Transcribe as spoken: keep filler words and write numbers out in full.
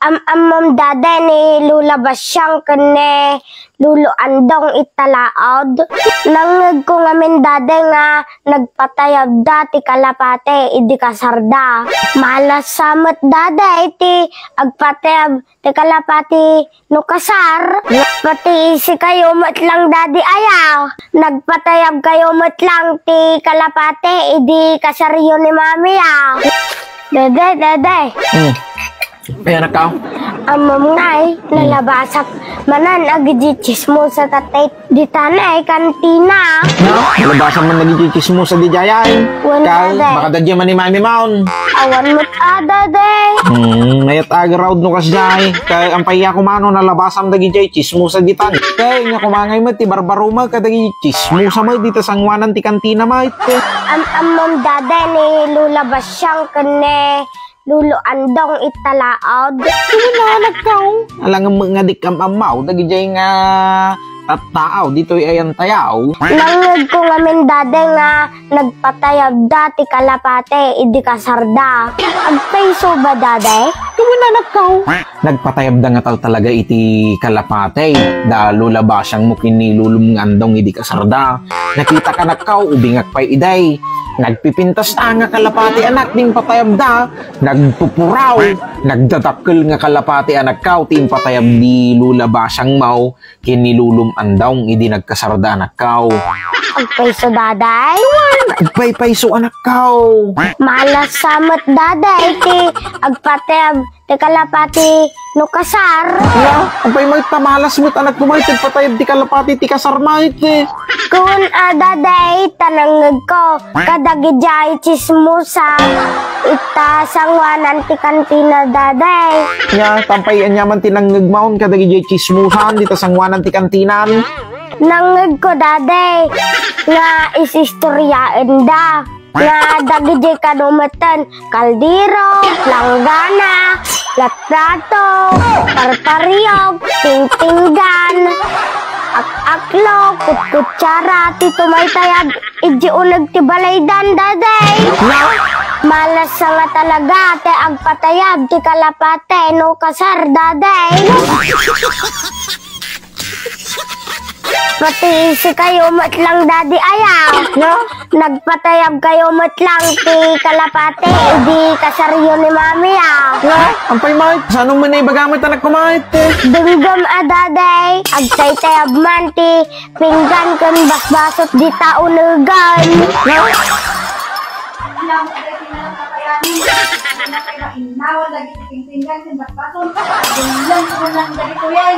Am-ammom, Dade, ni Lola Basyang ken ni Lolo Andong ita laod? Nangngegko ngamin, Dade, nga nagpatayabda ti kalapati idi kasarda. Malas sa met, Dade, ti agpatayab ti kalapati no kasar. Pati isikayo met lang, Dade, aya. Nagpatayabkayo met lang ti kalapati idi kasaryo ni Mami, a. Dede, Dede. Hmm. Ay, anak ka? Ammom ngay, hmm, nalabasak manen dagiti tsismosa tatta dita kantina. No? Nalabasan man dagiti tsismosa diay, ay. Wen, Dede. Baka dagiti man ni Mami Maun. Awan met, a, Dede. Hmm, mayat a garaud no kasdiay. Kay ampay a kumano nalabasam dagiti tsismosa ditan. Kay nga kumangay met ti barbaruma kadagiti tsismosa met dita sanguanan ti kantina met. Am-ammom, Dede, ni Lola Basyang ken ni Lolo Andong ita laod. Sino na nagkaw? Alangan met nga di kam-ammaw dagiti nga tattaaw ditoy ayantayaw. Nangngegko ngamin, Dade, nga nagpatayabda ti kalapati idi kasarda. Agpayso ba, Dade? Sino na nagkaw? Nagpatayabda nga tal talaga iti kalapati da Lola Basyang mo ken ni Lolom nga Andong idi kasarda. Nakita ka, anak ka, ubingak pay iday. Nagpipintas a nga kalapati, anak, ti impatayabda. Nagpupuraw, nagdadakkel nga kalapati, anak ka, ti impatayab ni Lola Basyang mo ken ni Lolom Andong idi nagkasarda, anak ka. Agpayso, Dade? Agpaypayso, anak ka. Malas sa met, Dade, ti agpatayab ti kalapati no kasar. Nia, ampay met ta malas met, anak ko, met ti patayab ti kalapati ti kasar met, e. Kun a, Dade, ta nangngegko kadagiti tsismosa ita sanguanan ti kantina, Dade. Nia, ampay aniaman ti nangngegmo kadagiti tsismosa dita sanguanan ti kantinan? Nangngegko, Dade, nga isistoriaenda nga dagiti kano metten, kaldero, langgana, plaplato, parpariog, tingtinggan, ak-aklo, kutkutsara, ti tumaytayab idi uneg ti balaydan, Dade. Malas nga talaga ti agpatayab ti kalapati no kasar, Dade. Pati isikayo met lang, Dade, aya. No? Nagpatayabkayo met lang ti kalapati idi kasaryo ni Mami, a. Nga, ampay met. Saan mo na ibaga met, anak ko, met? Dumdum a, Dade. Agtaytayab man ti pinggan ken basbasot dita unegan. Nga? Innawan dagiti pinggan ken basbason. Agullang ko man dagitoy.